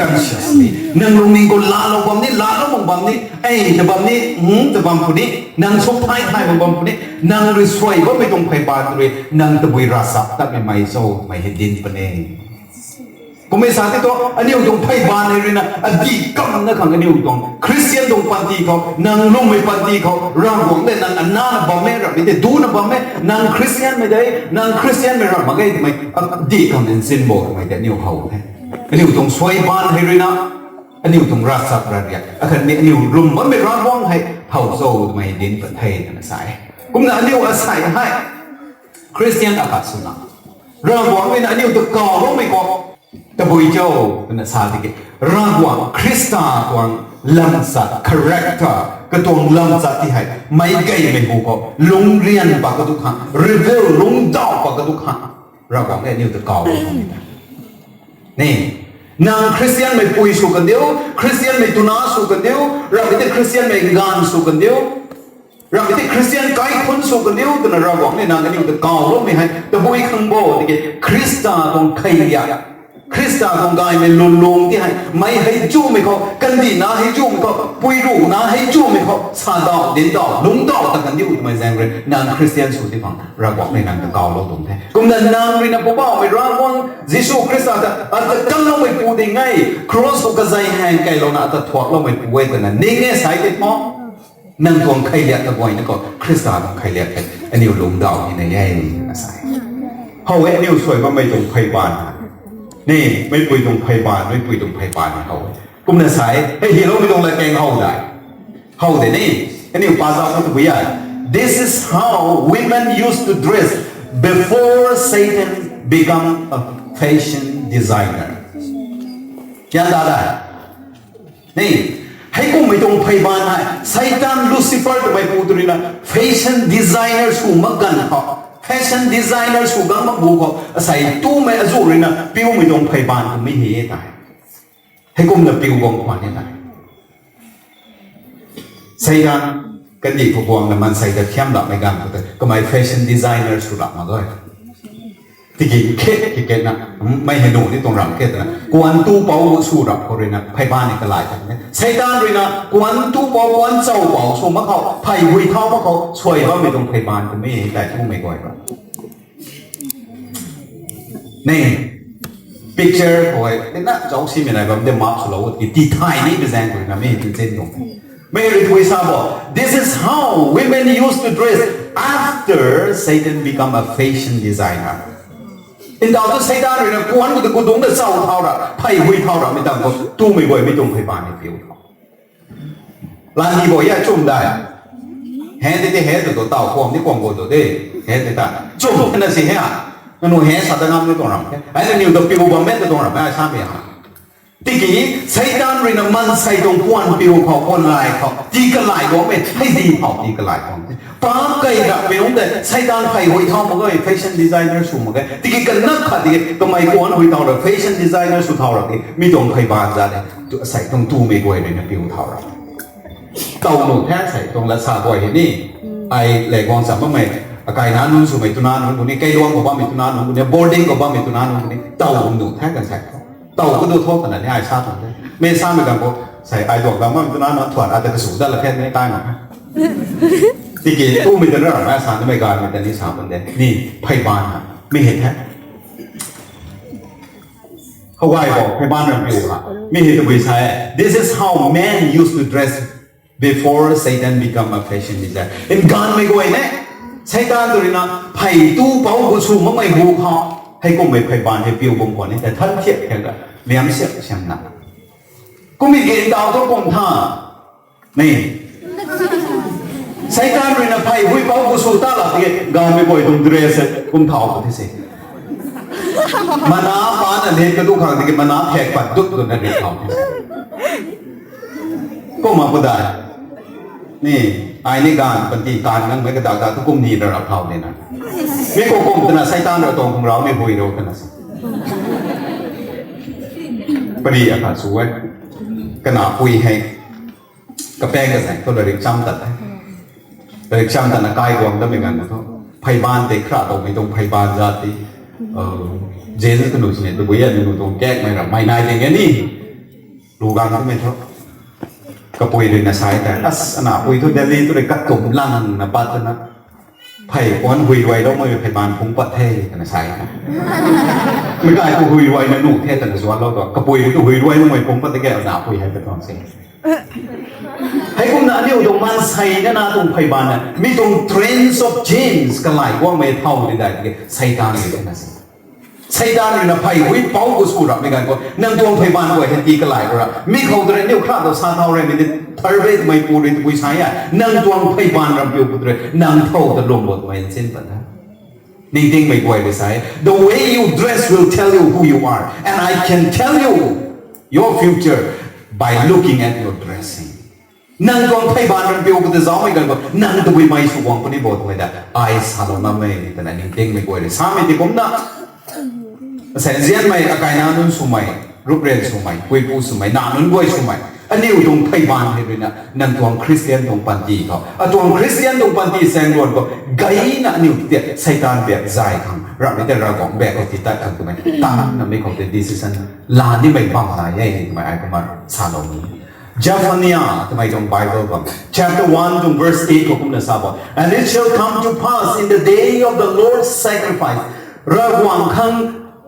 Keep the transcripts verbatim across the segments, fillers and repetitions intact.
Consciously. Nang lungning khou laalou bam ni, laalou mak bam ni, ei ta bam ni, hmm, ta bam puni, nang suk thay thay mak bam puni, nang rui suai bammei tuang phey baan rui, nang tabui ravchap tatmei mei cho, mei hei dinc puni. Kummei sa tei thu, aniu tuang phey baan hei ruina, adih kamna khang aniu tuang Christian tuang panty khou, nang lwmmei panty khou, Ravguangc le nang anana bam e, ramhmei tei duna bam e, nang Christian mei de, nang Christian mei ram mak ge twmei, adih khang nsin bo twmei tei aniu how the. Aniu tuang suai baan hei ruina, aniu tuang ravchap ravriak, akhatni aniu lwm bammei Ravguangc hei how cho twmei dinc pat the twna sa e. Kumna aniu asei hei, Christian akhat swna, Ravguangc ruina aniu ta kawloumei khou, tabui cho, twna sa tiki, Ravguangc Khrista tuang lamchat, character, katuang lamchat ti hei, meic gaymei hu khou, lungrian pat kadu khang, reveal lungcdauh pat kadu khang, Ravguangc le aniu ta kawlou tuang ni. Ni, nang Christian mei pui sw kandiu, Christian mei twna sw kandiu, ramhmei tei Christian mei gaanv sw kandiu, ramhmei tei Christian kaikhunc sw kandiu, twna Ravguangc ni nang aniu ta kawloumei hei, tabui khang bo, tiki Khrista tuang kheiliak, Khrista tuang gaymei lwnlung ti hei, meic hei chumei khou, kandihna hei chumei khou, pui ruhna hei chumei khou, sa daw, dinc daw, lungcdauh ta kandiu twmei zaeng rui, nang Christian sw ti khang, Ravguangc ni nang ta kawlou tuang the. Kumna nang ruina Poubauhmei Ravguangc, Jisu Khrista ta, ata kanloumei pu ding e, cross khou kazei hang kailouna ata thuakloumei pu e twna ning e sa tei thu, nang tuang kheiliak ta guayna khou, Khrista tuang kheiliak hei, aniu lungcdauh ni na e, twna sa e. How e aniu suai bammei tuang phey baan. Ni, meicpui tuang phey baan, meicpui tuang phey baan ni how e. Kumna sa e, hei hyloumei tuang latkaeng how de. How de ni, aniu pa zauc khou tabui e. This is how women used to dress before Satan become a fashion designer. Kyan ta da? Ni, heikummei tuang phey baan hei, Satan Lucifer twmei pu tu ruina, fashion designer sw mak ganv khou, fashion designer sw gang mak gu khou, asei tumei azuh ruina, piumei tuang phey baan kummei ni e tei. Heikumna piu bam khwan ni tei. Satan, kandih khou guangna maansei ta thiam lapmei ganv khou tei, kamei fashion designer sw lap mak ge. Tiki khe, kikena, mei hei nu ni tuang ram khe twna, kuan tu pou sw rap khou ruina, phey baan ni kalai kan e. Satan ruina, kuan tu pou, kuan chau pou sw mak khou, phey hui thau mak khou, suai bammei tuang phey baan kummei hei tei tumei guay ra. Ni, picture khou hei, na zauc simei nai bam de map swlou, ti, ti thay ni mei zaeng khou ruina, mei hei tinchen tuang. Mei rui tabui sa bo, this is how women used to dress after Satan become a fashion designer. Ndauh tu Satan ruina kuan khou ta kudungc ta chau thau ra, phey hui thau ramei tang khou, tumei guay mei tuang phey baan ni piu thau. Lan ni bo ya chum dai. He tei tei he tu tu tau kuang ni kuang bo tu de. He tei ta. Chum na si he a. Nanu he sa ta ngam ni tuang ram khe. Ai naniw ta piu bam e ta tuang ram e, ai sa mei ha. Tiki, Satan ruina maansei tuang kuan piu khou, kuan lai khou, tii kalai guangmei, hei di khou tii kalai guang. Pa kai rapmei nunc tei, Satan phey hui thau mak ge, fashion designer sw mak ge. Tiki kanak khat tiki, kamei kuan hui thau ra, fashion designer sw thau ra tiki, mi tuang phey baan za de, tu asei tuang tumei guay ruina piu thau ra. Tau nuh the asei tuang lat sa guay hei ni, ai lei guang cham bammei, akaina nunc swmei twna nunc khou ni, kailuang khou bammei twna nunc khou ni, boarding khou bammei twna nunc khou ni, tau nuh the kan sei. Tau kadu tho twna ni ai sa tuang the. Mei samei ganv khou, sei ai duak dam bammei twna nunc thuan ata kasu dat la khe ni tai mak khe. Tiki tumei twna ramei sa namei gaymei ta ni sa bam de. Ni phey baan na, mi hei the. Hawai khou phey baan ram piu ha. Mi hei tabui sa e, this is how men used to dress before Satan become a fashion designer. Nganvmei guay ne, Satan tu ruina phey tu pou khou sw makmei hu khou, heikummei phey baan hei piu bam khwan ni, ta than thiak thiak ra, liam siak siam na. Kummei ki ndauh thu kum tha. Ni, Satan ruina phey hui pou khou sw ta lak tiki, ganvmei guay tuang dress kum thau khou ti se. Mana pa na let kadu khang tiki mana phek pat dut dut na let thau ti se. Kumna pu dai. Ni, ai ni ganv panty taanv nangmei kadak dak tu kum ni ra rap thau de na. Mi khou kum twna Satan ra tuang khang rau ni hui rou twna sa. Pari akhat sw e. Kana pui hei. Kapaeng kazaeng khou lairik cham tat the. Lairik cham tatna kai guang datmei ganv khou thu, phey baan tei khra towmei tuang phey baan za ti, jeans kanu sini tabui a nunu tuang kakmei ra mei nai ding e ni. Lu gang tumei thu. Kapui rui na sai ta. As, ana pui thu Delhi tu rui katum lang na pat na. Phey kuan hui ruai lou mei phey ban phung pat the, kana sai ta. Mei kai tu hui ruai na nu the, tana zuan lou tu. Kapui tu hui ruai lou mei phung pat the ke, ana pui hai ka tuang se. Hei kumna aniu tuang maansei na na tuang phey ban na. Mi tuang trains of James kalai guang mei thau di dai ke, Satan ni na se. Satan rui na phey hui pou ku su rap ni gan ko, nang tuang phey ban guay hei ti kalai ura. Mi khou tu rui niu kha tu sa thau rui mi di thar rui mei pu rui tu pui sa ya. Nang tuang phey ban ram piu ku tu rui, nang thou ta lum bot mei sin pat na. Ningtingmei guay rui sai. The way you dress will tell you who you are. And I can tell you your future by looking at your dressing. Nang tuang phey ban ram piu ku ta zauc mei gan ko, nang tabui mei sw guang puni bo twmei ta. Ai sa lou na mei, tana ningtingmei guay rui. Sa mei ti kumna. Sa zianmei, akai na nunc swmei, rup ren swmei, puipu swmei, na nunc guay swmei. Aniu tuang phey ban hei rui na, nang tuang Christian tuang panty khou. Atuang Christian tuang panty sang luan khou, gayna aniu ti, Satan biak zay khang. Ram mei te Ravguangc biak khou ti tat khang twmei. Tan na mei khou te decision. La ni mei bam zay e, twmei ai kumna sa lou ni. Zephaniah, twmei tuang Bible bam. Chapter one tuang verse eight khou kumna sa bo. And it shall come to pass in the day of the Lord's sacrifice. Ravguangc khang,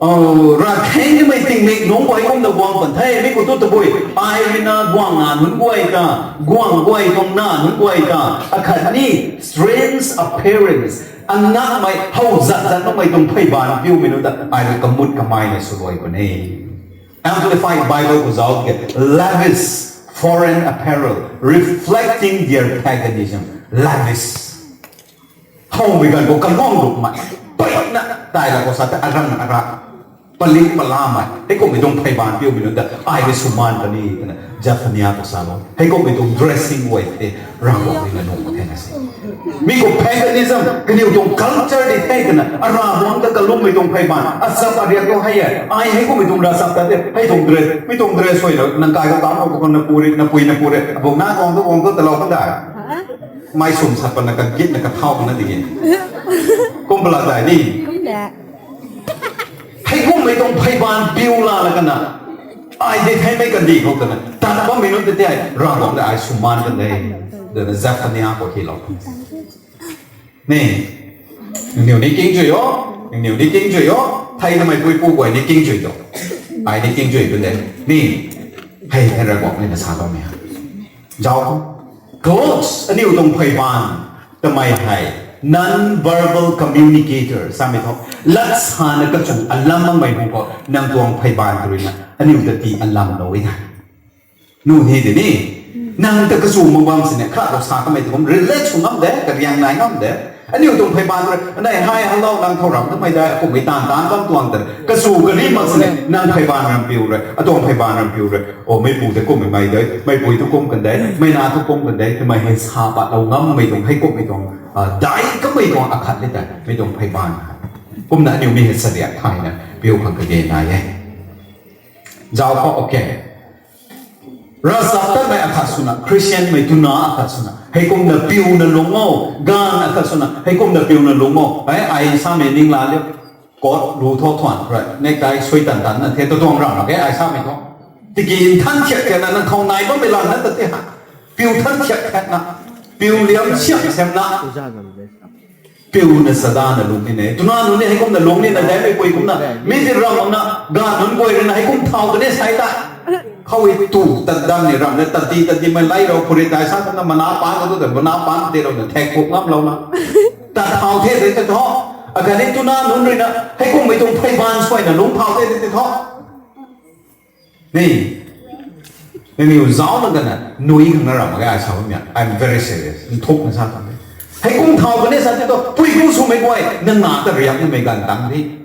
uh, ravkheng mei tingmik nunc guay kumna guang pan the, mi khou tu tabui. Ai rui na guang na nunc guay ta, guang guay tuang na nunc guay ta. Akhat ni, strange appearance. Anakmei, how zat zat mei tuang phey ban piu mei nunc ta. Ai rui kamut kamei na sw luai pan e. Amplified Bible khou zauc ke, lavish foreign apparel, reflecting their paganism. Lavish. How mei gan khou kaluang luk mei. Peyna, tai la khou sa ta arang ara. Palik pala mei. Hei kum mei tuang phey ban piu mei nunc ta. Ai mei suman kani, tana. Zephaniah khou sa lou. Hei kum mei tuang dressing way te. Ravguangc ni na nung the na se. Mi khou paganism, kaniw tuang culture di the twna, a Ravguangc ta kalum mei tuang phey ban, a sap a riak tuang hei e, ai hei kum mei tuang ra sap ta de, hei tuang dress, mi tuang dress hoi lo, nang kai khou tam khou na puri, na pui na puri, abung na guang tu guang tu talou kan da. Mei sum sat pan na kagit na kathau na di. Kum pala dai ni. Hei kum mei tuang phey ban piu la la kana. Ai de thei mei kan di khou twna. Tan bam mei nunc te te ai, Ravguangc ta ai suman kan de. Dana Zephaniah khou hi lou. Ni, nangniw ni king jui o, nangniw ni king jui o, thei na mei puipu guay ni king jui tu. Ai ni king jui tu de. Ni, hei, hei Ravguangc ni na sa lou mei ha. Zauc, clothes, aniu tuang phey ban, tamei hei, non-verbal communicator, samei thu, lat sana kachu alam makmei hu khou, nang tuang phey ban tu rui na, aniu ta ti alam lou e na. Nu ni de ni, nang ta kachu mak bam sini, kha tu sa kamei tu kum relate sw ngam de, kariang nai ngam de. Aniu tuang phey ban tu rui, anei hei, hello, nang thou ram tamei de, kummei tan tan bam tuang de. Kachu kari mak sini, nang phey ban ram piu rui, atuang phey ban ram piu rui. O, meipu de kummei mei de, meipui tu kum kan de, mei na tu kum kan de, tamei hei sa pat lou ngam mei tuang, hei kummei tuang, ah, dai kamei tuang akhat ni de, mei tuang phey ban. Kumna aniu mi hei sariak thayna, piu khang kage nai e. Zauc khou, okay. Ravchaptatmei akhat swna, Christian mei twna akhat swna, hei kumna piuna lungc o, ganv akhat swna, hei kumna piuna lungc o, ai, ai samei ning la liu, coat lu tho thuan, right, necktie sui tan tan na, the tu tuang ram mak e, ai samei thu. Tiki nthan thiak thiak na, nang khou nai bammei lan na ta ti ha, piu than thiak thiak na, piu liam siam siam na. Piuna sadana lungc ni ne. Twna nunc ni hei kumna lungc ni na, dai meipui kumna. Mi ti ram na, ganv nunc guay rui na hei kum thau ta ni sai ta. Khou i tu, tat dam ni ram na, tat ti, tat ti mei lai rou, phurit dai sa kumna, mana pan ka tu ta, mana pan ti rou na, thek puk ngam lou na. Tat thau the, the, the tho. Akhatni twna nunc rui na, hei kummei tuang phey ban suai na lungc thau the, the, the tho. Ni, nangniw zauc na kana, nui khang na ram mak ge, ai sa bam ya. I'm very serious. Nthuk na sa khang de. Hei kum thau kan e sa ti tu, pui kum swmei guay, nang na ta riak nimei ganv tang di.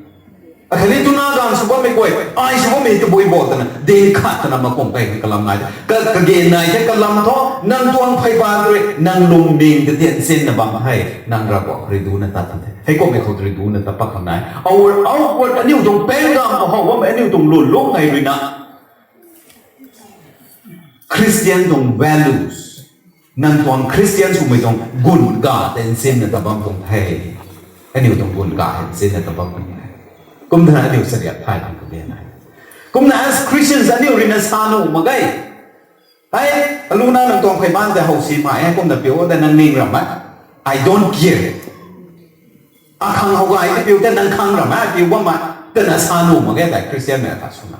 Akhatni twna ganv sw bammei guay, ai sw bammei tabui bo twna, din khat twna makum kai kalam nai. Ka, kage nai the kalam thu, nang tuang phey ban rui, nang lungning ta tian sin na bam hei, nang Ravguangc rui duna tat the. Hei kummei khou rui duna tat pak khang nai. Our outward, aniu tuang pengam khou how bammei, aniu tuang lun lung hei rui na. Christian tuang values. Nang tuang Christian swmei tuang gun ga ta nsinna ta bam tuang the. Aniu tuang gun ga hei nsinna ta bam tuang the. Kum thana aniu sariak thay khang kage nai. Kumna as Christians aniu rui na sa nuh mak ge. Hei, aluna nang tuang phey baan tei how si mai, hei kumna piu ta nang ning ram e. I don't care. Akhang how gay ta piu ta nang khang ram e, piu bam e. Tana sa nuh mak ge tei Christian mei khat swna.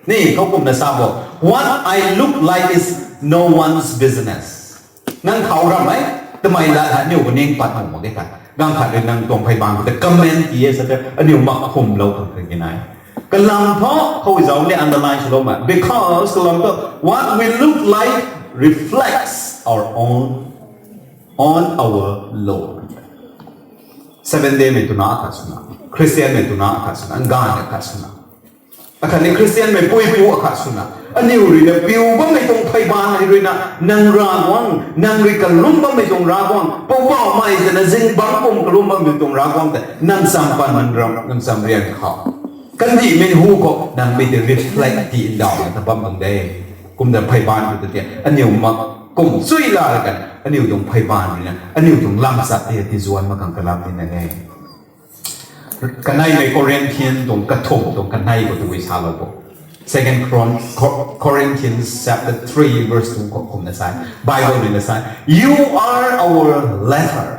Ni, khou kumna sa bo. What I look like is no one's business. Nang khou ram e, twmei lat hei aniu kaning pat nuh mak ge tei. Ganv khat rui nang tuang phey baan khou ta comment ti e sa te, aniu mak khum lou khang kage nai. Kalam thu, khou zauc ni underline swlou ma. Because kalam thu, what we look like reflects our own, on our Lord. Seventh Day mei twna akhat swna, Christian mei twna akhat swna, nganv akhat swna. Akhatni Christian mei puipu akhat swna. Aniu rui na piu bammei tuang phey baan hei rui na, nang Ravguangc, nang rui kalum bammei tuang Ravguangc, Poubauhmei tana zingbangc kum kalum bammei tuang Ravguangc tei, nang cham pan nang ram, nang cham rian khou. Kandihmei hu khou, nang mei tei reflect ti ndauh na ta bam bang de. Kumna phey baan khou ta ti, aniu mak kum chui la kan, aniu tuang phey baan rui na, aniu tuang lam chat ti, ti zuan mak khang kalam ni na e. Kaneimei Corinthian tuang kathumh tuang kanei khou tu salou bo. Second Corin-, Cor-, Corinthians chapter three verse two khou kumna sa e. Bible rui na sa e, "You are our letter."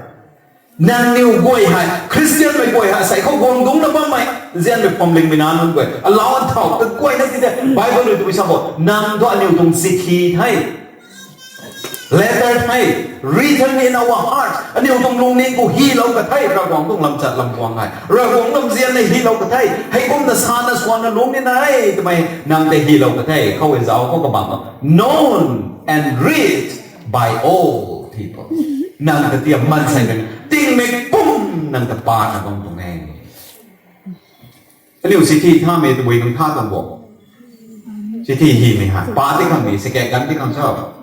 Nangniw guay hei, Christian mei guay hei, sei khou guang dungcna bammei, nzianmei phuamlingmei nac nunc guay, alau anthau ta guayna ti the, Bible rui tu sa bo, nang thu aniu tuang chithi the. Letter the, written in our heart. Aniu tuang lungning khou hilou ka the, Ravguangc tuang lam chat lam guang hei. Ravguangc lam zianna hilou ka the, heikumna sana swanna lungning nai, twmei nang tei hilou ka the, khou e zauc khou kabam. Known and read by all people. Nang ta tiam maansei nang, tingmik pum nang ta pana bam tuang e. Aniu chithi thamei tabui nang tha tuang bo. Chithi hymei ha, pa ti khang ni, seket kan ti khang cho.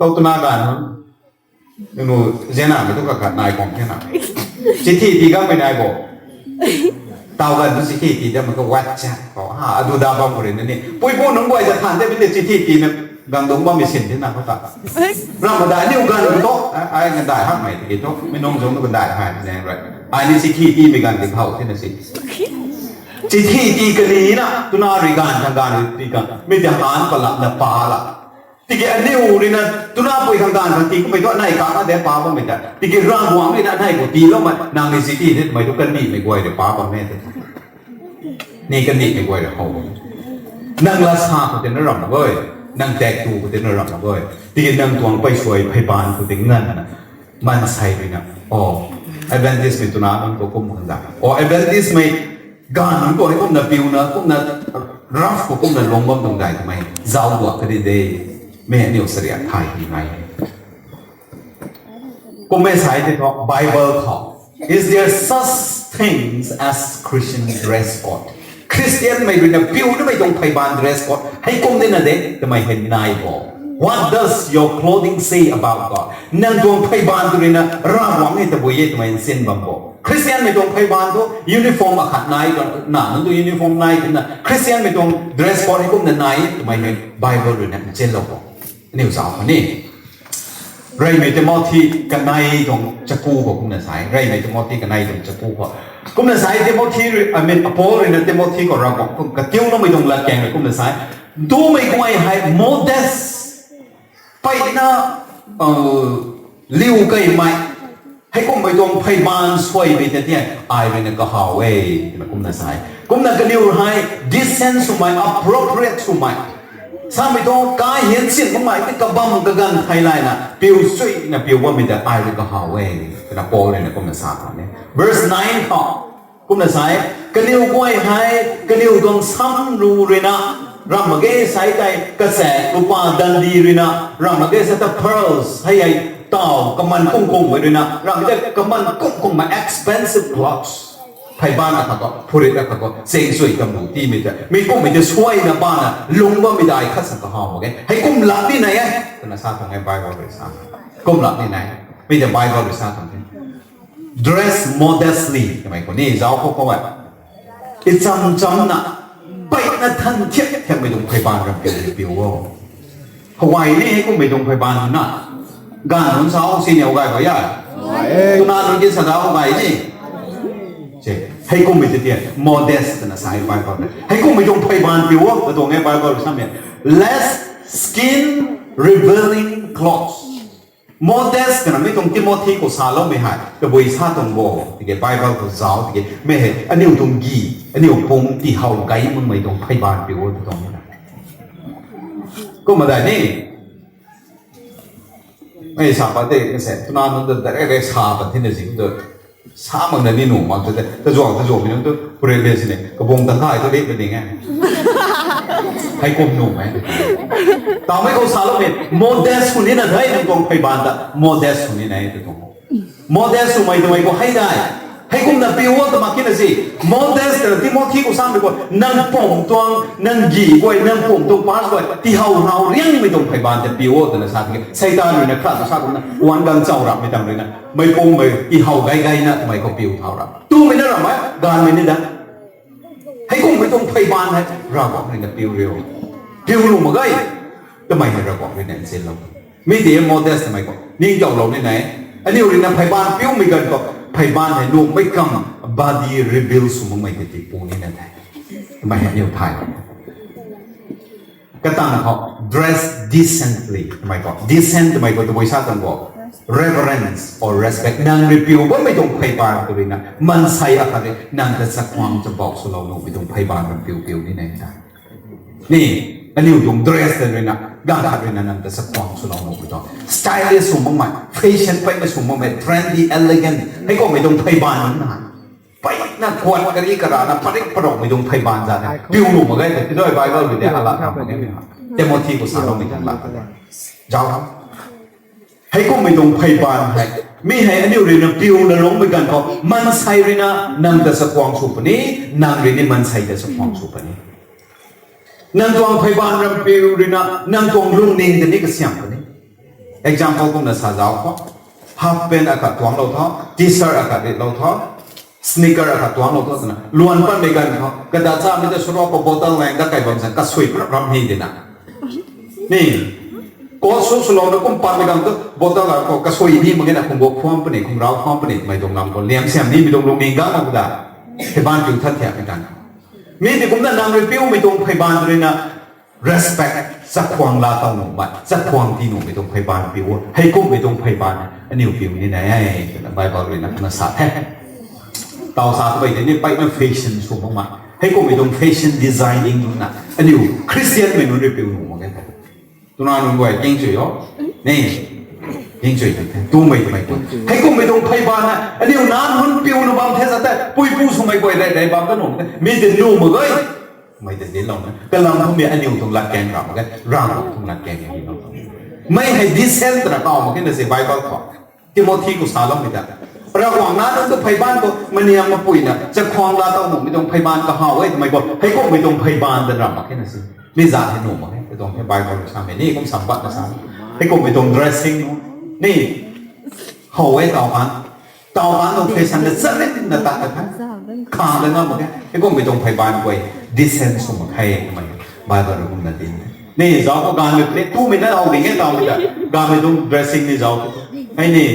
Kau twna ganv, nangniw zianna mei tu kakhat nai khang the na. Chithi ti kanmei nai bo. Tau ganv tu chithi ti ta mei ka WhatsApp khou ha, adu da bam khou rui na ni. Puipu nunc guay ta than de, mei tei chithi tina gang dungc bammei sin the na khou ta. Ramh ma dai aniu ganv tu, ai, ai, ngadai hakmei tiki thu, mei nung zung tu ngadai hai ne, right. Ai ni chithi timei ganv ti khou the na si. Chithi ti kani na, twna rui ganv khang ganv rui ti khang, mei tei han palat na pa la. Tiki aniu rui na, twna pui khang ganv khang ti kummei thu, nai kak na de pa bammei ta. Tiki Ravguangc rui na nai khou tiiloumei, nang ni chithi the twmei thu kandihmei guay rui pa bammei ta. Ni kandihmei guay rui how. Nang lat sa khou tina ramh mak ge, nang tak tu khou tina ramh mak ge. Tiki nang tuang pei suai phey baan khou ti nganv na, maansei rui na, o, Adventist mei twna nunc khou kum khang da. O, Adventist mei ganv nunc khou hei kumna piuna, kumna rough khou kumna lung bam tuang dai twmei zauc guak kadi de. Mei aniu sariak thay hi nai. Kummei sa e tei thu Bible khou, is there such things as Christian dress code? Christian mei rui na piu namei tuang phey baan dress code hei kum di na de, twmei hei nai bo. What does your clothing say about God? Nang tuang phey baan tu rui na Ravguangc hei tabui e twmei nsin bam bo. Christian mei tuang phey baan tu uniform akhat nai, na nunc tu uniform nai twna Christian mei tuang dress code hei kumna nai twmei hei Bible rui na nchinlou bo. Aniu zauc khou ni. Reymei Timothy kanei tuang chaku khou kumna sa e. Reymei Timothy kanei tuang chaku khou. Kumna sa e Timothy rui, I mean, Paul rui na Timothy khou Ravguangc kum katiuloumei tuang latkaeng rui kumna sa e. Dumei guay hei modest, peyna, liu keymei, heikumhmei tuang phey baan suaimei ta ti ai rui na kahaw e, twna kumna sa e. Kumna kaniw hei decent swmei, appropriate swmei, samei tuang kai hian sin kummei ti kabam kaganv thei layna piu suina piu bammei ta ai rui kahaw e, twna Paul rui na kumna sa khwan e. Verse nine khou kumna sa e, kaniw guay hei kaniw tuang sam ru rui na, ramh mak ge sa tei kachaek lupa dandi rui na, ramh mak ge sa ta pearls hei hei taw kaman kung kungmei rui na, ramh mak ge kaman kung kungmei expensive clothes, phey baan akhat khou, phurit akhat khou, cheng sui kambu tiimei ta, mi kumhmei ta suaina bana lung bammei dai khat sa kahaw mak ge. Heikum lak ni nai e, twna sa tuang e Bible rui sa. Kum lak ni nai, mei ta Bible rui sa tuang e. Dress modestly twmei khou ni zauc khou khou e. Icham chamna, peyna than thiak thiakmei tuang phey baan ram piu piu o. Howay ni heikumhmei tuang phey baan na. Ganv nunc sa o, sini howgay khou ya. Twna nunc ki sa da howgay ni. Che. Heikummei tei tei modest twna sa e Bible tei. Heikummei tuang pheyban piu o, katuang e Bible samei. Less skin revealing clothes. Modest twna mi tuang Timothy khou saloumei hei, tabui sa tuang bo, tiki Bible khou zauc, tiki mei hei, aniu tuang gi, aniu pum tihow gay makmei tuang pheyban piu o, tuang e. Kumna dai ni, mei sa pat tei, kase, tuna nunc ta direct direct sa pat thina zing tu, sa makna ni nuh mak te, tazuang, tazuang mi nunc tu, purele sini, kabung ta khai tu le pa ding e. Heikum nuh e. Tamei khou saloumei, modest sw nina the, nang tuang pheyban ta, modest sw nina e, tuang. Modest swmei twmei khou hei dai. Heikumna piu o twna mak kina si. Modest twna Timothy khou samei khou, nang pum tuang, nang gi guay, nang pum tuang parts guay, tihow how riangmei tuang pheyban ta piu o twna sa tiki, Seitaan rui na khat tu sa kumna, wan gang chau rapmei tang rui na, mei pum mei tihow gay gayna twmei khou piu thau ra. Tumei na ramei, ganvmei ni da. Heikummei tuang pheyban hei, Ravguangc rui na piu riu. Piu nuh mak ge. Twmei hei Ravguangc rui na nzianlou. Mi tei modest twmei khou, ningtowlou nina e. Aniu rui na pheyban piumei ganv khou, pheyban hei nuhmei kam, body reveal sw makmei tei tipu nina the. Twmei hei aniu thay. Katang khou, dress decently twmei khou. Decent twmei khou tabui sa tuang bo, reverence or respect. Nang rui piu bammei tuang pheyban khou rui na, maansei akhat rui nang ta chakhwang chabou swlou nuhmei tuang pheyban rui piu piu nina e ta. Ni, aniu tuang dress ta rui na, ganv khat rui na nang ta chakhwang swlou nuhmei tuang. Stylish sw makmei, fashion peimei sw makmei, trendy, elegant. Heikummei tuang pheyban na. Peina kuat kari karana, padik parokmei tuang pheyban zat na. Piu nuh mak ge, tei doi Bible rui de ala kam mak ge. Timothy khou saloumei tuang la. Zauc. Heikummei tuang pheyban hei. Mi hei aniu rui na piuna lungmei ganv khou, maansei rui na nang ta chakhwang sw puni, nang rui ni maansei ta chakhwang sw puni. Nang tuang pheyban rampiu rui na, nang tuang lungning ta ni kasiam puni. Example kumna sa zauc khou. Half pant akhat tuanglou tho, t-shirt akhat ritlou tho, sneaker akhat tuanglou tho twna. Luan patmei ganv khou, kada chamei ta swrok khou bottle lang dat kai bam san, kasui prap ram ni dina. Ni, coat suit swlouna kum patmei ganv tu, bottle lang khou kasui ni mak ge na, khunggou khwam puni, khungrau khwam puni, mei tuang lam khou liam siam nimei tuang lungning gang mak da. Pheyban piu than thiakmei ganv khou. Mi tei kumna nang rui piumei tuang pheyban rui na, respect, chakhwang laa tow nuhmei, chakhwang tii nuhmei tuang pheyban piu o. Heikummei tuang pheyban aniu piu nina e, twna Bible rui na kumna sa the. Taw sa twmei tei ni peina fashion sw makmei. Heikummei tuang fashion designing na aniu Christian mei nunc rui piu nuh mak ge the. Tuna nunc guay king chui o. Ni, king chui the. Tumei twmei tu. Heikummei tuang pheyban na aniu nac nunc piuna bam the sa tei, puipu swmei guay rey rey bam ka nuh mak ge. Mi tei nuh mak ge. Mei ta dinclou na. Kalam thu mi aniu tuang latkaeng ra mak ge, Ravguangc tuang latkaeng hei lou. Mei hei decent twna kaw mak khe na si Bible khou. Timothy khou saloumei ta. Ravguangc nac nunc tu pheyban khou maniam mapuina, chakhwang laa tow nuhmei tuang pheyban kahaw e twmei khou. Heikummei tuang pheyban ta ra mak khe na si. Mi zat hei nuh mak khe, tuang hei Bible rui samei ni kum sampat na sa. Heikummei tuang dressing ni how e taw kan. Taw kan tuang fashion na zarin na tat ta kha. Khang da ngam mak khe. Heikummei tuang pheyban guay decent sw mak khe twmei Bible rui kumna din. Ni zauc khou ganvmei puni, tumei na how ding e taw ta. Ganvmei tuang dressing ni zauc khou. Hei ni.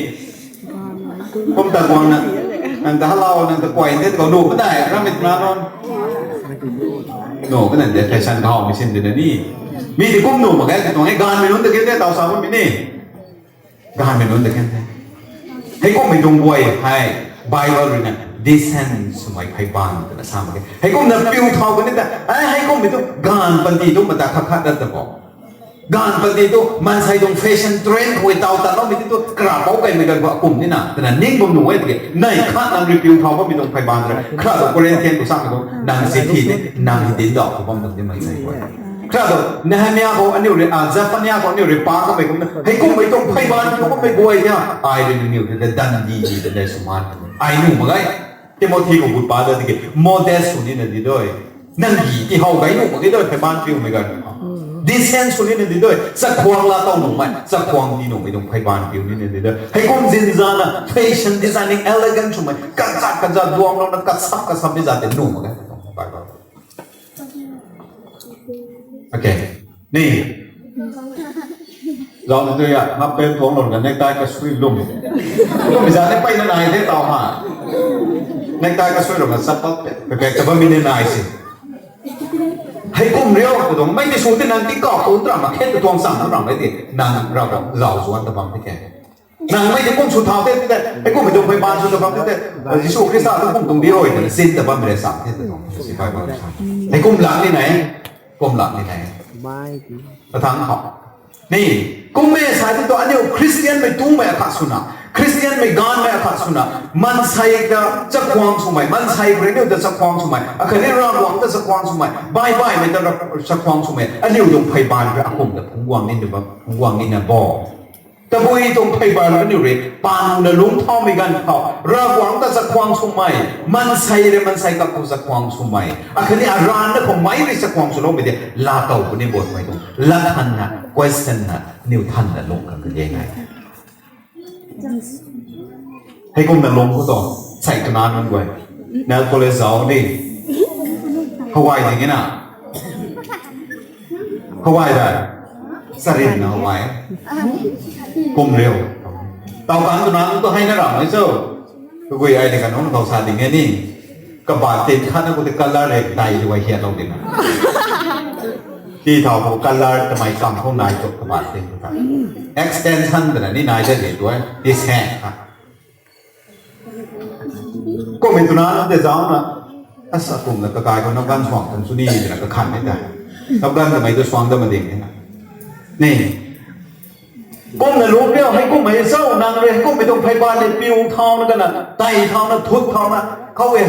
Kum ta guang na. Nang ta halau, nang ta kuay the khou nuh kadai, rammei tuna non. Nuh kadai de fashion khou machine de na ni. Mi tei kum nuh mak ge, tuang e ganvmei nunc ta khe the taw sa bammei ni. Ganvmei nunc ta khe the. Heikummei tuang guay hei Bible rui na decent swmei pheyban twna sa mak khe. Heikumna piu thau kani ta, ai heikummei tu ganv panty tu mata khat khat dat ta bo. Ganv panty tu maansei tuang fashion trend khou taw tatloumei ti tu karapou kaimei ganv khou akum nina twna ning bam nuh e tiki. Nai khat nang rui piu thau bammei tuang pheyban rui. Khra tu Corinthian khou samei khou nang si thi ni, nang hi dincdauh khou bam tuang ni maansei guay. Khra tu Nehemia khou aniu rui, a, Zephania khou aniu rui pa kamei kumna. Heikummei tuang pheyban khou kummei guay nia. Ai rui nangniw ta dandi di ta dei sw man. Ai nuh mak ge. Timothy khou gut pa da tiki modest sw nina di doi. Nang di tihow gay nuh mak ge doi pheyban piumei ganv. Decent sw nina di doi. Chakhwang laa tow nuhmei, chakhwang tii nuhmei tuang pheyban piu nina di doi. Heikum zinzana fashion designing elegant swmei, kazat kazat duanglouna kasap kasap di zat tei nuh mak ge. Okay. Ni. Zauc tu ya, half pant tuanglou na necktie kasui lum. Lum zat ni peyna nai the taw ha. Necktie kasui rana chappat pe pe pe ta bam mi ni nai si. Hei kum riu ka tuang mei ni sw ti nang ti kau kum tra ma khe ta tuang sang na ram mei ti nang ra bam zau zuan ta bam ti ke. Nang mei ti kum sw thau te te, hei kum hei tuang phey ban sw ta bam te te. Jisu Khrista tu kum tuang di oi ta sin ta bam re sang te ta tuang si phey ban sa. Hei kum lang ni nai, kum lang ni nai. Athang khou ni, kum mei sa tu aniu Christian mei tung mei akhat swna, Christian mei gan mei akhat swna, mansei ta chakhwang swmei, mansei rui niu ta chakhwang swmei, akhat ni Ravguangc ta chakhwang swmei, bai bai mei ta ra chakhwang swmei, aniu tuang phey ban rui akum ta phungc guang ni na bam, phungc guang ni na bo. Tabui tuang phey ban aniu rui, panu na lungc thau mei ganv khou, Ravguangc ta chakhwang swmei, mansei rui mansei kap tu chakhwang swmei, akhat ni aran na khou mei rui chakhwang swlou mei de, la tou puni bot mei tuang, la than na, question na, niu than na lung kan ka ye nai. Hei kum na lung khou tu, sai twna nunc guay, nail polish zau ni, hawai ding e na. Hawai dai. Sarin na hawai. Kum riu. Tau kan twna nunc tu hei na ram mei cho. Kagui ai de kan nunc kau sa ding e ni. Kabat tin khat na khou ti color rek dai luai hiat lou ding na. Ti thau khou color tamei kam khou nai tu kabat tin khou ta. Extension twna ni nai de de tu e. Ti se kha. Kum mei twna nunc tei zauc na, asa kum na kakai khou nap ganv suang tan sw ni twna kakhan ni ta. Nap ganv tamei tu suang dat ma ding ni na. Ni. Kum na lungc riu, hei kum mei zauc nang rui, hei kum mei tuang phey ban ni piu thau na kana, tei thau na, thut thau na, khou e,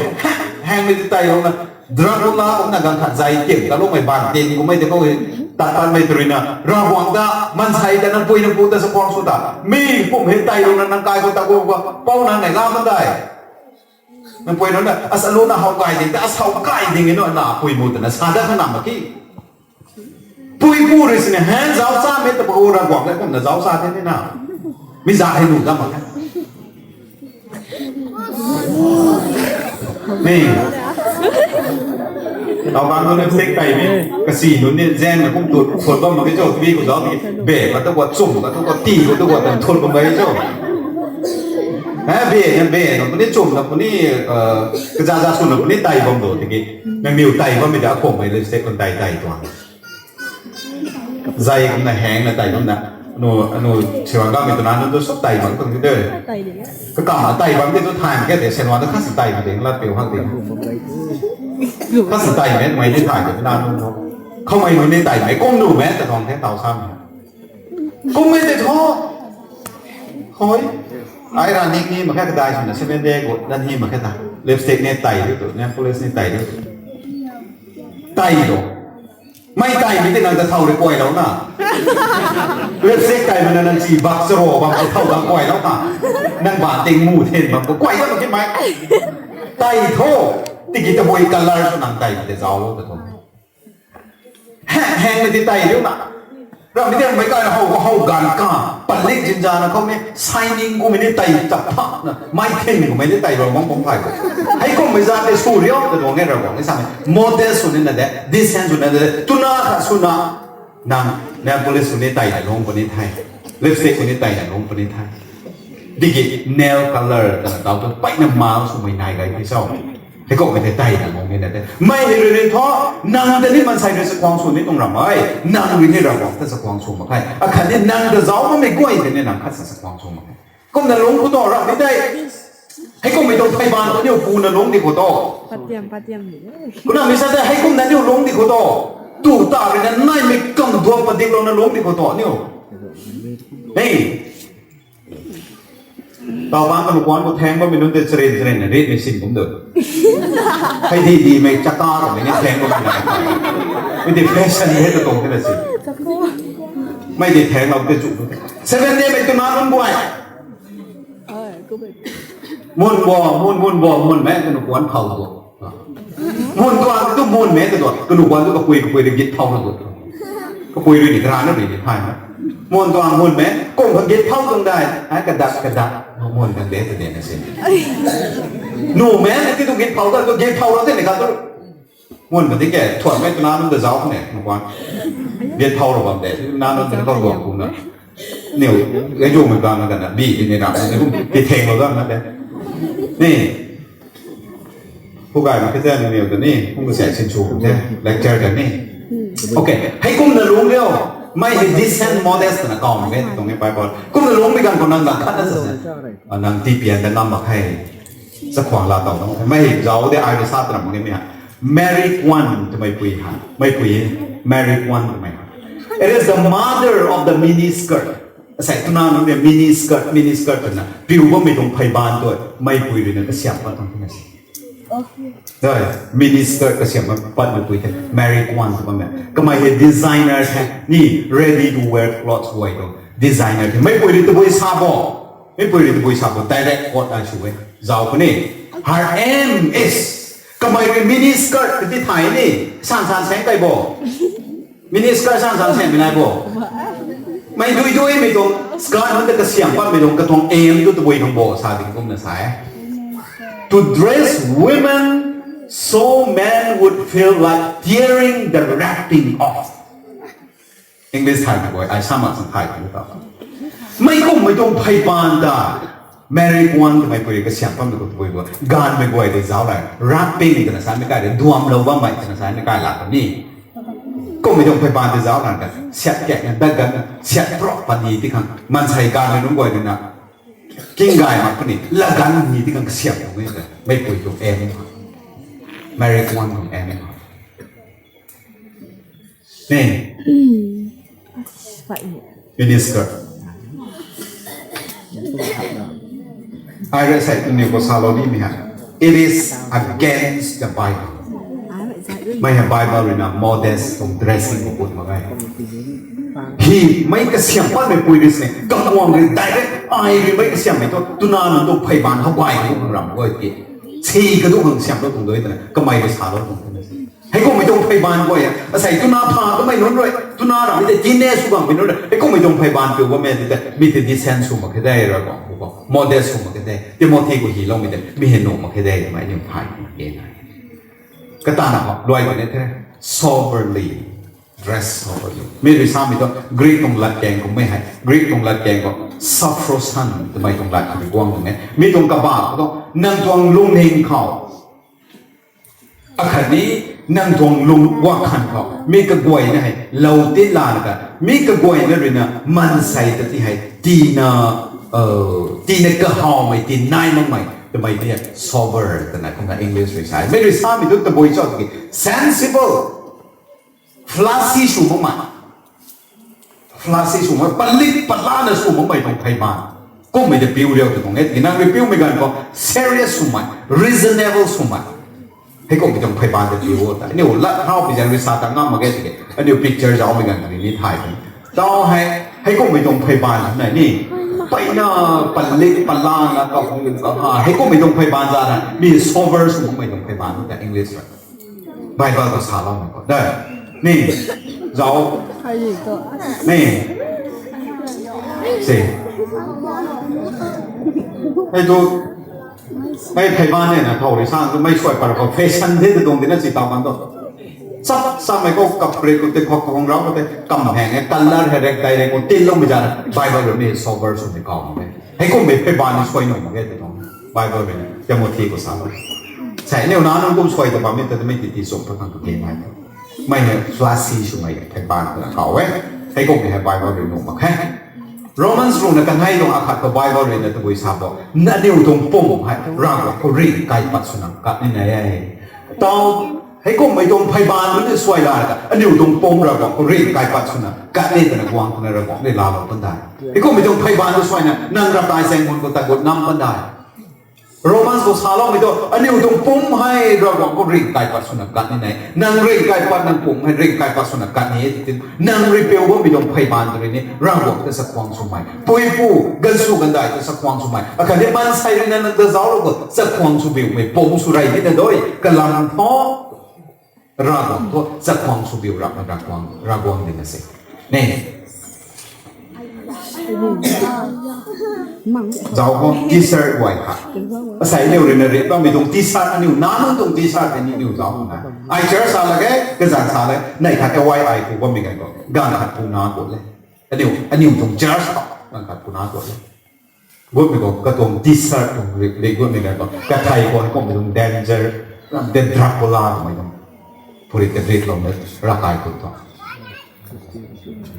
hang mei ti tei lou na, Dracula kumna ganv khat zai tim ta lou mei ban tin kum mei ti khou e, tat tan mei tw rui na, Ravguangc ta, mansei ta, nang pui nang pu ta chakhwang sw ta, mi kum hei tei lou na, nang kai khou ta kum khou, pou nang nei la man dai. Nang pui nang na, asa lu na how kai ding, ta asa how kai ding e no, na pui mu ta na, sa dat kha na mak ki. Pui pu rui sini, hen zauc sa mei ta pa u Ravguangc le kumna zauc sa the ni na. Mi za hei nu dat mak khe. Ni. Tau bang nu lipstick tei ni, kasi nu ni, zang na kum tu, thut bam mak khe cho, tv khou zauc ni, be, katu kua chum, katu kua ti, katu kua tan thut bam mak khe cho. He, be, he, be, na puni chum, na puni, kaza za sw na puni tei bam do, tiki. Nang niw tei bam mi da kum mei lipstick kun tei tei tuang. Zai kumna hang na tei bam na. Anu, anu, siwan ga mei twna nunc tu sap tei bam tuang ti de. Kakam na tei bam ti tu thay mak khe de, siwan tu khat si tei mak ding, lat piu hak ding. Khat si tei mei, mei ni thay de, na nunc tu. Khou mei nunc ni tei mei, kum nu mei, ta tuang the, tau sa mei. Kum mei tei thu. Hoi. Ai ra nik ni mak khe kadai swna, seven day khou, dan hi mak khe ta. Lipstick ni tei riu tu, nail polish ni tei riu tu. Tei lo. Mei tei mei ti nang ta thau rui kuay lou na. Lipstick tei mei na nang chi bak charo bam ta thau bam kuay lou na. Nang ban ting mu then bam khou kuay lou na ki mei. Tei thu. Tiki tabui color sw nang tei mei tei zauc lou ta thu. Hang, hang mei ti tei riu na. Ram mi ti mei kai na how, how ganv ka. Palik zin za na khou ni, shining khou mei ni tei chap tha na. Mei then khou mei ni tei bam bam bam thay khou. Hei kum mei za tei sw riu, ta tuang e Ravguangc ni sa mei. Modest sw ni na de, decent sw na de, twna khat sw na. Nang, nail polish sw ni tei na lung puni the. Lipstick sw ni tei na lung puni the. Tiki nail color twna tau tu, peyna mal swmei nai gay the cho. Hei kum mei tei tei na lung ni na de. Mei hei rui rui thu, nang ta ni mansei rui chakhwang sw ni tuang ram e. Nang rui ni Ravguangc ta chakhwang sw mak khe. Akhat ni nang ta zauc bammei guay tei ni nang khat sa chakhwang sw mak khe. Kumna lungc khou tu ram ni tei. Hei kum mei tuang phey ban khou niu pu na lungc di khou tu. Patiam, patiam ni. Kumna mi sa tei hei kumna niu lungc di khou tu. Tu ta rui na naimei kam duak padik lou na lungc di khou tu niu. Hei. Tau bang kanu kuan khou theng bammei nunc tei charin charin na rit mei sin kum de. Hei di di mei chaka kamei ni theng bammei na. Mei di fashion hei ta tuang the na sin. Mei di theng lou tei chu. Seven day mei twna nunc guay. Mun bo, mun, mun bo, mun mei kanu kuan phau tu. Mun tuang tu mun mei ta tu, kanu kuan tu kapui, kapui rui git phau na tu. Kapui rui ni kara na rui ni thay na. Mun tuang mun mei, kum kha git phau tuang dai, ai kadak, kadak, mun kan de ta de na sin. Nu mei na ti tu git phau ta, tu git phau lou tei ni kha tu. Mun kha ti ke, thuan mei twna nunc ta zauc ne, kanu kuan. Git phau lou bam de, na nunc ta kau duang kum na. Niu, gay duang mei bam na kan na, bi, bi ni na, ni kum, ti theng lou gan na de. Ni, Pu gay mak khe te, nangniw ta ni kum ka sei sin sw the, lecture ta ni. Okay, hei kumna lungc riu. Mei hei decent, modest twna kaw mak khe tuang e Bible. Kumna lungc bi ganv khou nang dang khat na sa se, nang tipian ta ngam mak khe. Chakhwang laa taw dang khe. Mei hei zauc de, ai rui sa twna mak khe mei ha. Mary Quant twmei pui ha. Mei pui e. Mary Quant twmei ha. It is the mother of the miniskirt. Asei twna nunc de miniskirt, miniskirt twna piu bammei tuang pheybaanv tu, mei pui rui na kasiamh pat tuang the na se. Miniskirt kasiamh patmei pui the, Mary Quant tw bammei. Kamei hei designer the ni, ready to wear clothes guay tuang designer the. Mei pui rui tabui sa bo. Mei pui rui tabui sa bo, direct quote ai sw e. Zauc puni. Her aim is, kamei rui miniskirt kati thay ni, san san seng kai bo. Miniskirt san san sengmei nai bo. Mei dui duimei tuang skirt nunc ta kasiamh patmei tuang katuang aim tu tabui khang bo sa ding kumna sa e. To dress women so men would feel like tearing the wrapping off. English thaymei guay, ai sa mak san thay tw ta. Mei kummei tuang pheybaanv ta, Mary Quant twmei pui rui kasiamh patmei khou tabui bo. Gaanvmei guay tei zauc rei, wrapping twna samei kai rei, duamlou bammei twna samei kai lak ta ni. Kummei tuang pheybaanv tei zauc rei ka, siat kakna, dat ganna, siat prok pat ni ti khang, maansei gaanvmei nunc guay rui na king gay mak puni, lat ganv ni ti khang kasiamh tuang e ta. Mei pui tuang aim ha. Mary Quant tuang aim ha. Ni. Miniskirt. Ai rui sei tuniw khou salou nimei ha. It is against the Bible. Mei hei Bible rui na modest tuang dressing khou gut mak ge. Hi, mei kasiamh patmei pui rui sini, kakhwang rui direct, ai rui mei kasiamhmei tu, twna nunc tuang pheybaanv how gay ni ram guay ti. Si kadu khang kasiamhlou tuang dui twna, kamei rui salou tuang twna. Hei kummei tuang pheybaanv guay e, asei twna pha kamei nunc rui, twna ramei tei teenage sw bangmei nunc rui, hei kummei tuang pheybaanv piu bammei tei, mi tei decent sw mak khe de, Ravguangc khou modest sw mak khe de, Timothy khou hyloumei tei mi hei nuh mak khe de twmei aniu thay mak khe na. Katana khou luai kani the, soberly dress soberly. Mi rui samei tu Greek tuang latkaeng khou mei hei, Greek tuang latkaeng khou sophrosyne twmei tuang lat khou rui guang tuang e. Mi tuang kabah khou tu, nang tuang lungning khou akhatni nang tuang lung guak khan khou mi kaguayna hei lou tin lana ka, mi kaguayna rui na maansei ta ti hei tina, tina kahawmei, ti nai makmei twmei ti hei sober twna kumna English rui sa e. Mi rui samei tu tabui cho tiki sensible, flashy sw makmei, flashy sw mak, palik palana sw makmei tuang pheybaanv. Kummei ta piu riu tw tuang e, tiki nang rui piumei ganv khou serious swmei, reasonable swmei. Hei kummei tuang pheybaanv ta piu o ta. Aniu lat thau pi zaeng rui sa ta ngam mak ge tiki, aniu picture zaumei ganv tiki ni thay tw. Tau hei, hei kummei tuang pheybaanv nai ni, peyna palik palana kahung kaha, hei kummei tuang pheybaanv za na, mi sober sw makmei tuang pheybaanv ta English rui. Bible khou saloumei khou de. Ni, zauc. Ni. Se. Hei tu, hei pheybaanv e na thow rui sang tu mei suai par khou fashion the tu tuang tina si tau kan tu. Chap, chapmei khou kap rei khou tei khou kahung rau khou tei kam heng e, color hei rek dai rei khou tinloumei zana Bible rui mi sober swmei kaw mak e. Hei kummei pheybaanv ni suai nuh mak ge tw tuang. Bible rui Timothy khou salou. Sei aniu nac nunc kum suai ta bammei ta mei titi chum pat khang tu ke nai. Mei hei flashy swmei pheybaanv twna kaw e. Hei kummei hei Bible rui nuh mak khe. Romans rui na kanei tuang akhat khou Bible rui na tabui sa bo, aniu tuang pum hei Ravguangc khou ringh kaipat swna kat ni nai e. Tau, hei kummei tuang pheybaanv tu ni suai la ta, aniu tuang pum Ravguangc khou ringh kaipat swna kat ni twna guang twna Ravguangc ni laalou pan dai. Hei kummei tuang pheybaanv tu suaina nang ravkai zaeng mun khou tagut nam pan dai. Romans khou saloumei tu, aniu tuang pum hei Ravguangc khou ringh kaipat swna kat ni nai. Nang ringh kaipat, nang pum hei ringh kaipat swna kat ni e tiki, nang rui piu bammei tuang pheybaanv tu rui ni Ravguangc ta chakhwang swmei, puipu, ganvsw gandai ta chakhwang swmei, akhatni maansei rui na nang ta zauclou khou chakhwang sw biumei pum sw rey tina dui, kalam thu Ravguangc thu chakhwang sw biu rap na Ravguangc, Ravguangc dina se. Ni. Zauc khou t-shirt guay khat. Asei aniu rui na rit bammei tuang t-shirt, aniu nac nunc tuang t-shirt tei ni aniu zauc khou na. Ai church sa lak e, kazanc sa lak e, neih khat kawai ai ku bammei ganv khou, ganv khat puna ku le. Aniu, aniu tuang church khou ganv khat puna ku le. Gutmei khou katuang t-shirt tuang ri, ri gutmei ganv khou kathei khou hei kummei tuang danger Ram de drug khou la twmei tuang. Phurit ta rit lou na rakai khou tu.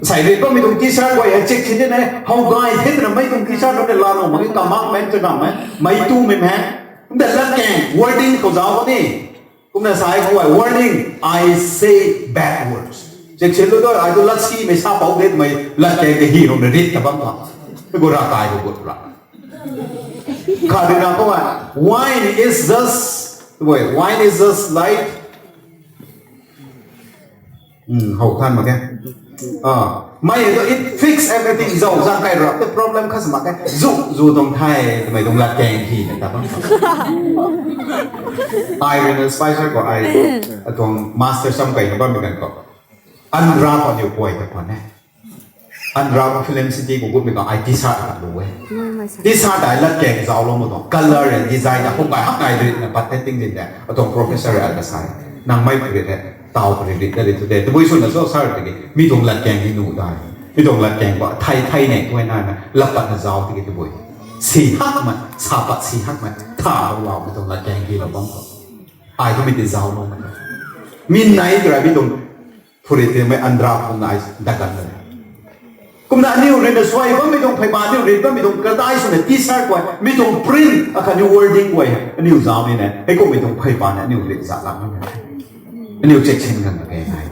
Sai rit bammei tuang t-shirt guay hei check si de na, how guy hei na mei tuang t-shirt na la lou mak ge, kamak mei tu nam mei, mei tu mei mei. Kumna latkaeng wording khou zauc ni. Kumna sai khou ai warning, I say bad words. Check si lu tu, ai tu lat si mei sa pau de mei latkaeng de hi rou na rit ta bam ta. Te gu rakai khou gut ra. Kha de na khou ai, wine is just, wait, wine is just like, hmm, how than mak ge? Ah, mei tu it fix everything. Zau zang kai rap the problem khas mak ge. Zu zu tuang thai, mei tuang latkaeng hi na ta bam. Ai rui na Spicer khou ai, atuang master sam kai na bam kan khou. Andra khou niw kuay ta pan e. Andra khou Film City khou gutmei khou ai t-shirt khat lu e. T-shirt ai latkaeng zauc lou mak tuang. Color and design ta kum kai hak nai rui na pat the ting din de. Atuang professor ai ka sai. Nang mei phurit he. Tau phurit rit ta rit tu de. Tabui swna so sir tiki. Mi tuang latkaeng hi nu dai. Mi tuang latkaeng khou thei thei nei tuay nai na. Lat pat na zauc tiki tabui. Si hak mei, sa pat si hak mei. Tha lou lou mi tuang latkaeng hi lou bam khou. Ai tu mi ti zauc lou mei. Mi nai tu ra mi tuang phurit ti mei Andra khou nai dakan na. Kumna aniw rui na suai bammei tuang pheyban aniw rit bammei tuang kadai swna t-shirt guay, mi tuang print akhatni wording guay, aniw zauc ni na, hei kumhmei tuang pheyban aniw rit zat lak ni na. Aniw check sin kan na kei nai.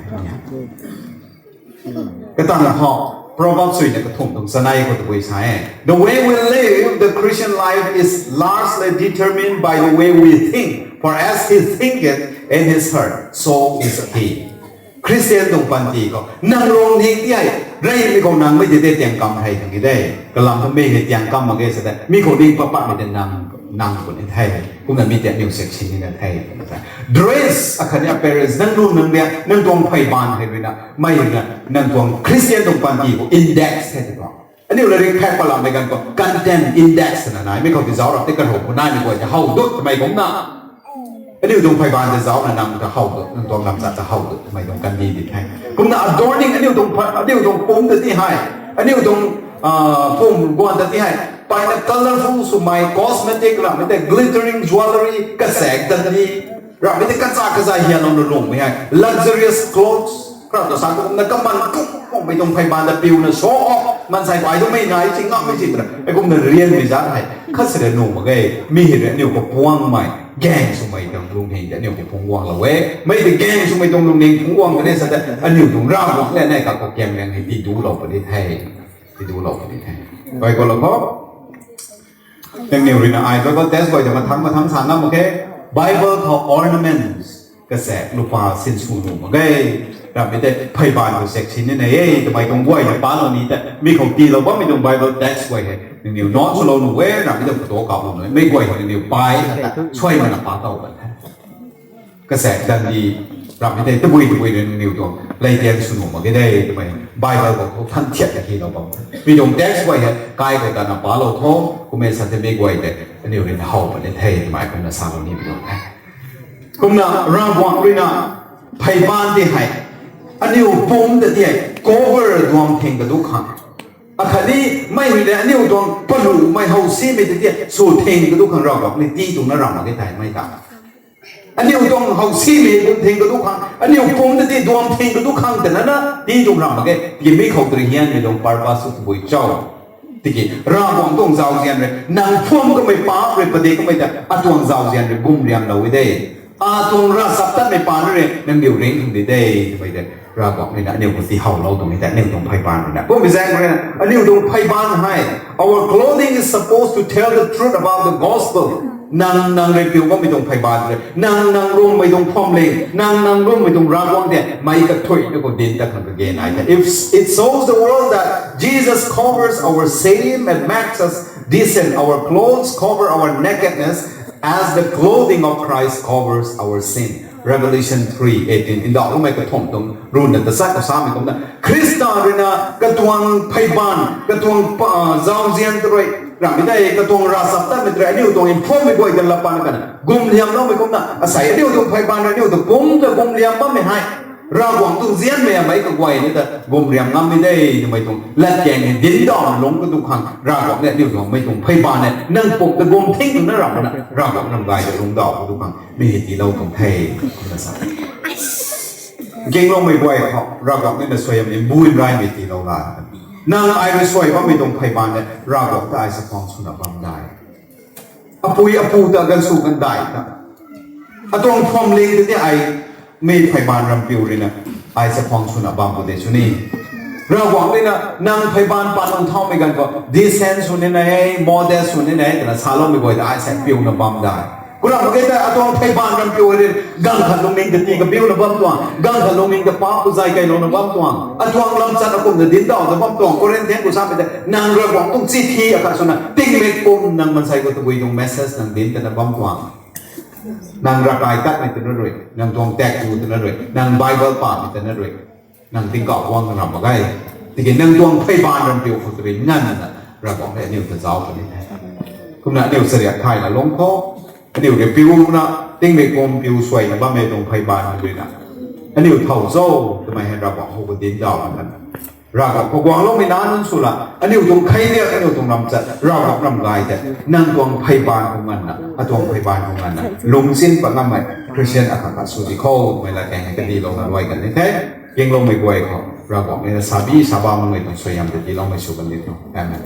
Katang khou, Proverbs suina kathumh tuang chanei khou tabui sa e. The way we live the Christian life is largely determined by the way we think. For as he thinketh in his heart, so is he. Christian tuang panty khou nang rong ning ti hei, rey mi khou nang mei ti te tiang kam hei kang ki de. Kalam thu mi hei tiang kam mak ge sa de. Mi khou ning pat pat mei te nang, nang khou ni the. Kumna mi te aniw check sin ni na the. Dress akhatni appearance, nang lu nang ria, nang tuang pheyban hei rui na, mei rui na, nang tuang Christian tuang panty khou index hei ti tuang. Aniw lairik phek pat lam mei ganv khou content index na nai, mi khou ti zauc rap te kan hou khou nai mei guay te how dut mei kumna. Aniw tuang pheyban te zauc na nang ta how dut, nang tuang lam zat ta how dut mei tuang kan di di the. Kumna adorning aniw tuang pha-, aniw tuang pum ta ti hei, aniw tuang, ah, pum guan ta ti hei, paina colorful swmei cosmetic ram mei te glittering jewelry, kasaek ta ni, ram mei te kacha kaza hian lou na lung mei hei, luxurious clothes, kra ta sa kumna kaman kum kum mei tuang pheyban ta piu na show off, mansei bai tu mei nai chi ngam mei chi tra, e kumna rian mei zat hei, khat sina nu mak ge, mi hei rui aniw khou puang mei, gang swmei tuang lungning ta aniw khou phungc guang lou e, mei te gang swmei tuang lungning phungc guang ta ne sa ta, aniw tuang Ravguangc le nei ka khou kiam liang hei ti du lou puni the, ti du lou puni the. Bai khou lou khou. Nangniw rui na ai Bible text guay ta mathang mathang sa ngam mak khe. Bible khou ornaments, kasaek lupa sin sw nu mak ge. Ram mei te pheyban khou check sin ni na e, twmei tuang guay na pa lou ni te. Mi khou ti lou bammei tuang Bible text guay hei. Nangniw note sw lou nu e, ram mei tuang photo kap lou nu e. Mei guay hei nangniw pai, suai mana pa tau kan the. Kasaek dan di, ram mei te tabui tabui rui nangniw tuang lei tian sw nu mak ge de, twmei Bible khou than thiat na hi lou bam. Mi tuang text guay hei, kai khou ta na pa lou tho, kumna sa te mi guay te, aniw rui na how pat ni the, twmei kumna sa lou ni pi tuang the. Kumna Ravguangc rui na, pheyban ti hei, aniw pum ta ti hei, cover duang thing ka du khang. Akhatni, mei hei de aniw tuang palu mei how simei ta ti hei, sw thing ka du khang Ravguangc ni ti tuang na ram mak ge thei mei ta. Aniw tuang how simei bum thing ka du khang, aniw pum ta ti duang thing ka du khang ta na na, ti tuang ram mak ge, ti mi khou tari hian mei tuang purpose sw tabui cho. Tiki, Ravguangc tuang zauzian rui, nang phuam kamei pa rui padik kamei ta, atuang zauzian rui gum riam lou e de. Atuang ravchaptatmei paan rui, nangniw ring hung di de, twmei de. Ravguangc rui na, aniw khou ti how lou tuang e de, aniw tuang pheyban rui na. Kummei zaeng rui na, aniw tuang pheyban hei, our clothing is supposed to tell the truth about the gospel. Nang, nang rui piu bammei tuang pheyban rui, nang, nang lwmmei tuang phuamling, nang, nang lwmmei tuang Ravguangc de, mei kathuina khou dinc ta khang kage nai the. If it shows the world that Jesus covers our shame and makes us decent, our clothes cover our nakedness, as the clothing of Christ covers our sin. Revelation three eighteen. Ndauhloumei kathumh tuang run na tachat khou samei kumna, Khrista rui na katuang pheyban, katuang pa, zauzian ta rui, ram mei tei katuang ravchaptatmei ta rui, aniw tuang mphuammei guay ta laa pan kan, gum liam loumei kumna, asei aniw tuang pheyban rui aniw tuang pum ta gum liam bammei hei. Ravguangc tuang zianmei mei kaguay ni ta gum riam ngam ni de twmei tuang latkaeng ni dinc daw lungc ka tu khang Ravguangc ni aniu tuang mei tuang pheyban ni nang pum ta gum thing twna ramh na Ravguangc ram gay ta lungc daw ka tu khang mi hei tiilou tuang the. Kumna sa, kingloumei guay khou Ravguangc ni na suaihiam ni bun raymei tiilou la, nang ai rui suai bammei tuang pheyban ni Ravguangc ta ai sa khang swna bam dai. Apui apu ta ganv sw kandai ta atuang phwamling tei ni ai mi pheyban rampiu rui na ai sa khang swna bam pu de sw ni. Ravguangc rui na nang pheyban pat nang thaumei ganv khou decent sw ni nai, modest sw ni nai twna saloumei guay ta ai sa piuna bam dai. Kumna mak ge tei atuang pheyban rampiu rui ganv khat lungning ta tii kabiuna bam tuang, ganv khat lungning ta pa pu zay kailouna bam tuang, atuang lamchat akumna dinc daw ta bam tuang. Corinthian khou samei tei nang Ravguangc tuang chithi akhat swna tingmik pum nang mansei khou tabui tuang message nang dinc tana bam tuang. Nang ravkai tatmei twna rui, nang tuang tak tu twna rui, nang Bible pamei twna rui, nang tingkauh guang ram mak ge. Tiki nang tuang pheyban rampiu khou ta rui nganvna Ravguangc hei aniu ta zauc puni the. Kumna aniu chariak thayna lungc khou, aniu rui piuna tingmik pum piu suaina bammei tuang pheyban rui na aniu thow cho twmei hei Ravguangc khou dinc daw kan Ravguangc khou guangloumei nac nunc sw la, aniu tuang khei diak aniu tuang lamchat Ravguangc ram gay tei nang tuang pheyban khou nganvna, atuang pheyban khou nganvna lungcsin pat ngammei Christian akhat khat sw di khou twmei latkaeng hei kadilouna luai kan ni the. Kingloumei guay khou Ravguangc ni na sabi sa bam makmei tuang suaihiam tei tiiloumei sw kan di tho. Amen.